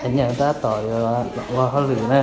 Ces nyeem tab tom yuav ua hauj lwm na.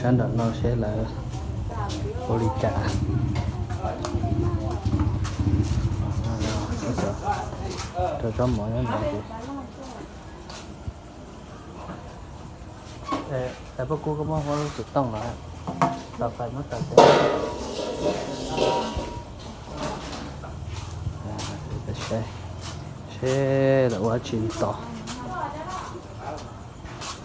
Sab nram no seb lawv ua li cas. Rau tsob mov nyob no ces es poj kub koj muab huab lub xov tooj no, tau fais muab tau teb. Seb, seb lawv ua dab tsi tos.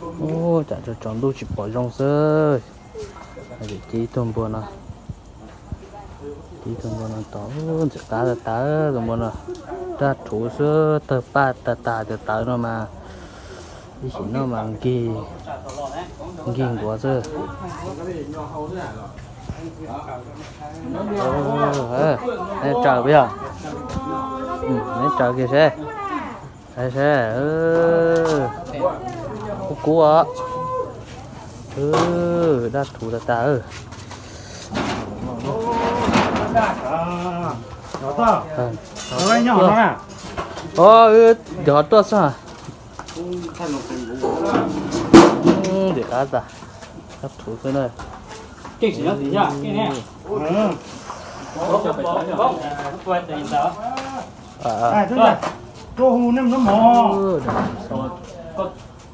Ub, tsam tsaus ntuj tsis pom zoo xwb. Ces ib tug npua no, ib tug npua no tos, ntxim qab tas tas tus npua no. Daj rhuv xwb, tawg paj tas tas tas tawv no mas, ib sim no mas nkig, nkig nkuav xwb. Neb tsaws puas yog? Neb tsaws kiag seb. Seb, kub kub os. Daj rhuv tas tas. Os, cov hov tuaj xwb. Ntxim qab tas, daj rhuv xwb na.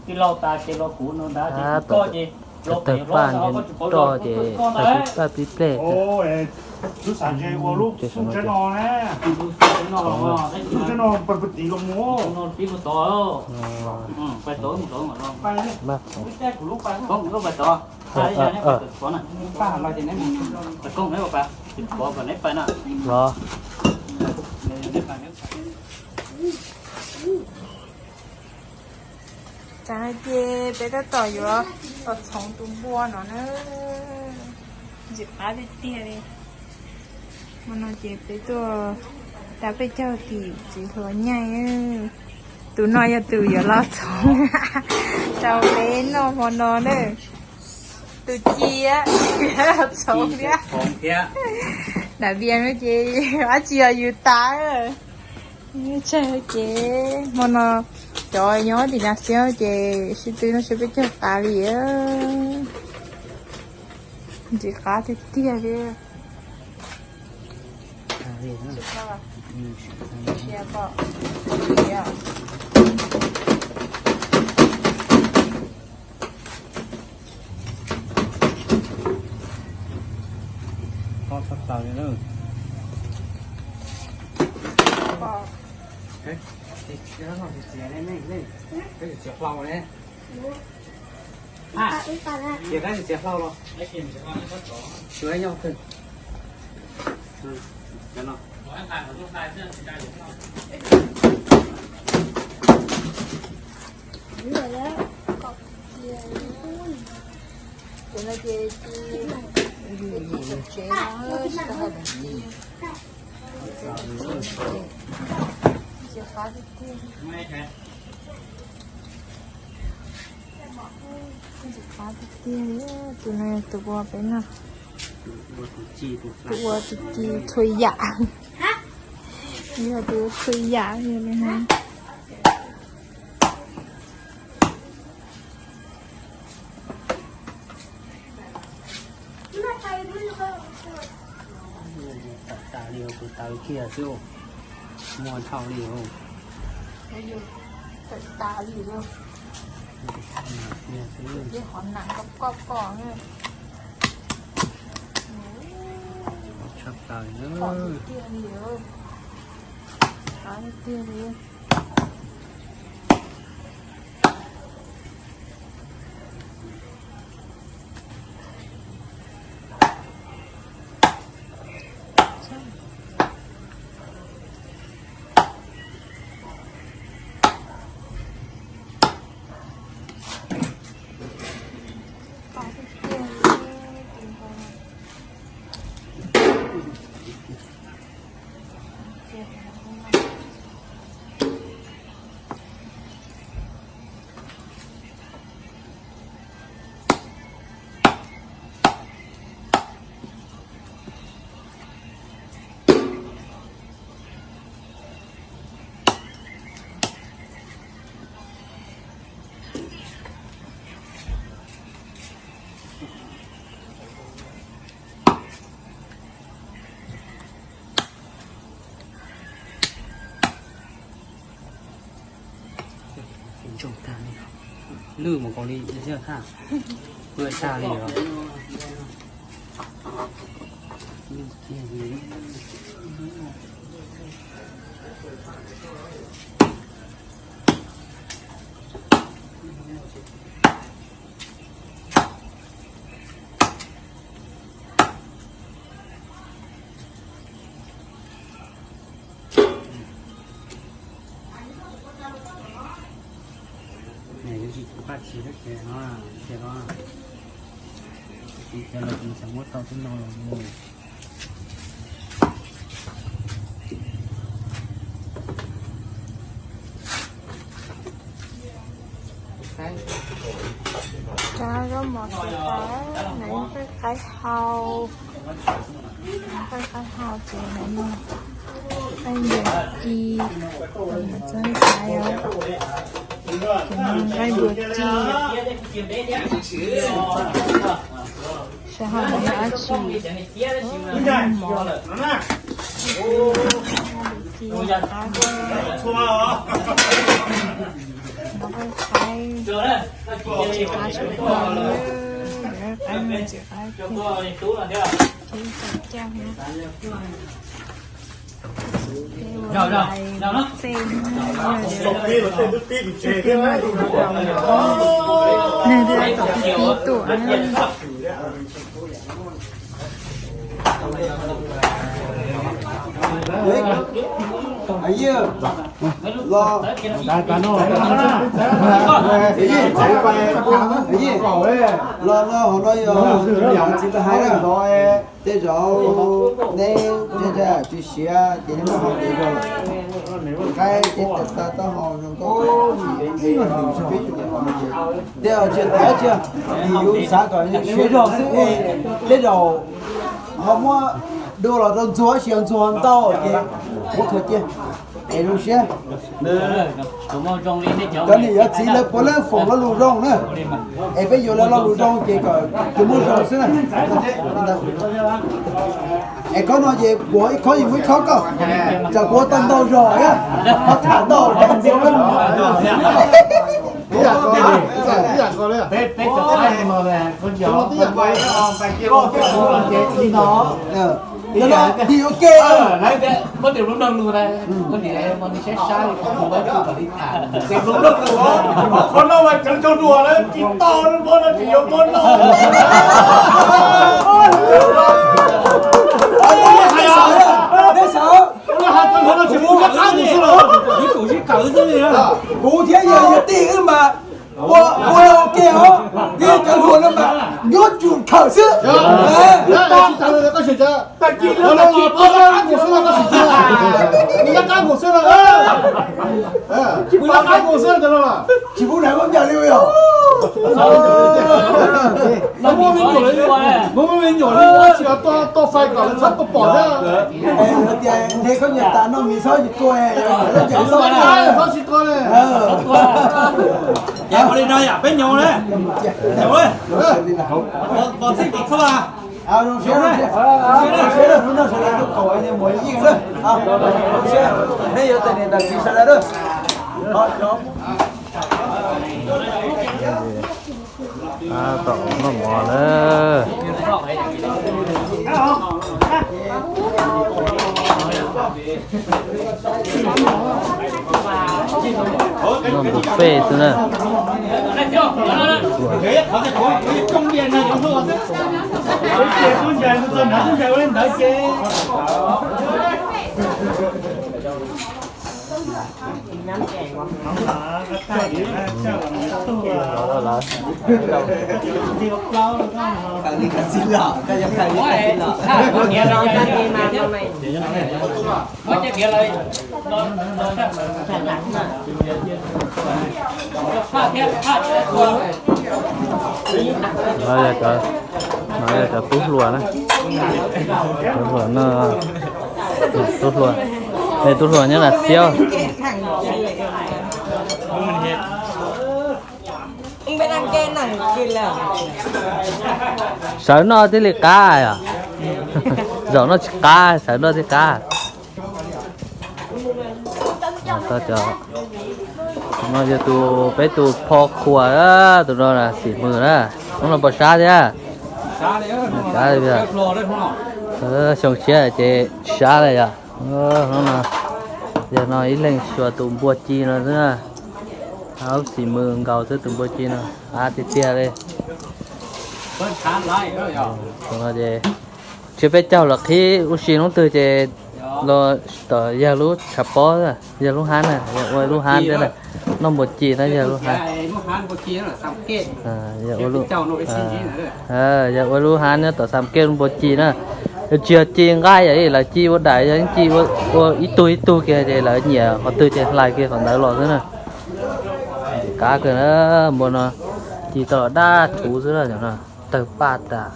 Tij laug tas ces los kuv no ntag, ces kuv koj ces los pem hlob no koj tsis paub peb koj ntag. Tij laug tas ces tawg paj pib plej. Lub xav ze ua lub xub tsev no na. Lub xub tsev no pais pw tid los mus. Pais tod mus tod. Koob, koj pais tod. Pais koob, neb pais, pais tod, neb pais na. Los. Tsam no ces peb tab tom yuav los txhoov tus npua no na. Ntxim qab tiag tiag li. Hmo no ces peb tuaj da peb caug tim txiv hluas nyaij. Tus no yog tus yuav los txhoov rau peb noj hmo no na. Tus ci los txhoov thiab. Dab vias no ces dab tsi los yus tas. Tsawg ces hmo no cov nyob tim Nas Xiab ces sib tw noj sib peb caug tas li. Ntxim qab tiag tiag li. Tshaj plaws li na. Txiav hlau ne, txiav hlau los, txiav nyob kawg. Tus no ces ci, ci tsev no, tsis tau hais ci, ci qab tiag tiag. Ci qab tiag tiag, tus no tus ua peb no. Tus ua tus ci txhua yam. Yog tus ua txhua yam yog li no. Tawm tas li tus taw kiag xwb, muag dhau li os. Tawm tas li os. Qhov nas koj koj koj. Tshaj plaws na. Qhov tiag li os. Qhov tiag li. Lwj mus kaus li thiab, lwj tag li os. Tsis tus qab tsis ces no, ces no, ces los kuv xav muab tau tub no los mus. Cov zaub mov txiv qaib, nws yeej qaib hau, qaib qaib hau ces nws yeej qaib ncaws ci, nws txob qaib os, ces nws qaib ncaws ci. Sab hauv no yog dab tsi? Mov, mov qaib, txiv qaib, txiv qaib, txiv qaib, txiv qaib, txiv qaib. Nws twb tau tib tib tuam na. Los no hauv no yog txiv ntawd hais na. Tej zaum neb ntse ntsa tsis siav ces neb muab hau kev zog lawm. Qaib ces tawm tas taub hau zoo nkauj. Tej zaum tsis tiav cia, vim yus xav kom yus siav zog xwb es tej zaum ho muab dua los rau ntxuag, sis ntxuag ntau ces muab khaws cia es zoo siab. Cov niam cov txiv lawv puav leej foom lo lus zoo na, es peb yuav lawv lo lus zoo ces kom tus muaj zoo xwb na. Es khob no ces kuv ib khob, yus muaj ib khob koj, tsam kuv ua tau ntau zog thiab, ho tham ntau. Ib yam ko li, ib yam ko li. Peb, peb cov qaib no, koj cov, koj cov li no. Ib yam, ib yam, ua ke. Muab tes hluav nplog lug na, ua tes hluav nplog lug, qhov no mas tseev tsaug dua na, tsis tau muab no tsis yuav muab no. Kuv thiab yawg yog tij wb mas ua, ua ua ke os, thiab cov hluas no mas yuav tsum khawm xwb. Tsis pub nrag khaub ncaws li yog. Muaj me nyuam li, muaj me nyuam li, tsis yog tua fais kom lawv txhob pom thiab. Tias nrhiav khaub ncaws tas noj mis xob tsis tua, xob tsis tua. Ces ua li no yom, peb nyob na. Nyob, pom txhij pom txhua. Nej yuav txais niam tais txiv sawv daws. Tab tom noj mov na. Noj buffet xwb na. No yog cov tub hluas na. Tub hluas no, tub hluas, nej tub hluas nyob Las Xiab. Sawv noj thiaj li qab yom. Zaum noj tsis qab, sawv noj thiaj qab. No yog tus, peb tus pho qhua, tus no Xim Mws na. Hnub no puas sab thiab? Sab, xyoo tshiab ces tsis sab li yom. Hnub no, yog no ib leeg xyuas tus npua ci no xwb na. Aub, Xim Mws nkaus xwb tus npua ci no, av tiag tiag li. Tus no ces, tsis peb caug los qhib ua si hnub twg ces los tom yawg lub tshav pob, yawg lub hab na, yawg ua lub hab thiab na, noj npua ci na yawg lub hab. Yawg ua lub hab nyob tom Xam Kej npua ci na. Tsis yog ci nqaij yom, lawv ci ua daim, yog ci ua ib tug ib tug kiag ces lawv nyiam qhov twg ces hlais kiag qhov ntawd los xwb na. Qab kawg na, npua no ci tau los daj rhuv xwb na, tawg paj tas.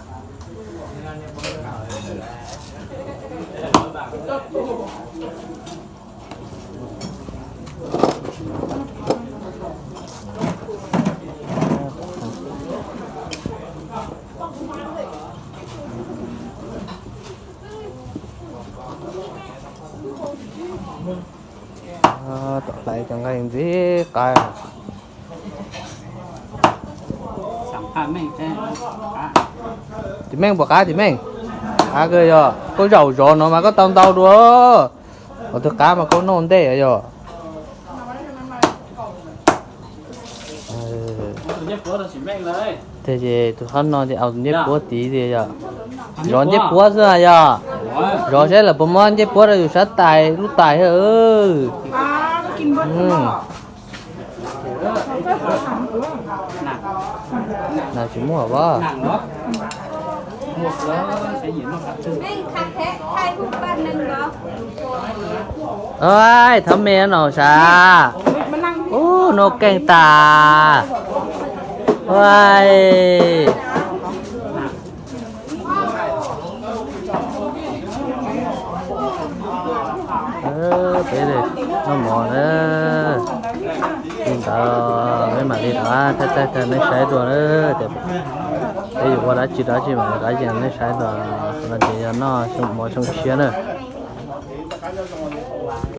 Tom hlais cov nqaij ntxim qab. Tim Meej puas qab tim Meej? Qab kawg yog, koj zaum zov no mas koj tau ntau dua. Qhov twg qab mas koj noj ntej yog. Thiab ces tus hlob no ces au tus ncej puab tid tiag yog. Zov ncej puab xwb yog. Zov saib lawv puas muab ncej puab rau yus sab tais lub tais thiab. Tsis muaj as. Thov me no sav. Ub, noj keej tas. Peb noj mov na. Li ntawd peb mam li rov qab thaij thaij rau nej saib dua na. Peb yuav ua dab tsi dab tsi mam li rov qab yees nej saib dua. No ces yog noj mov xyoo tshiab na.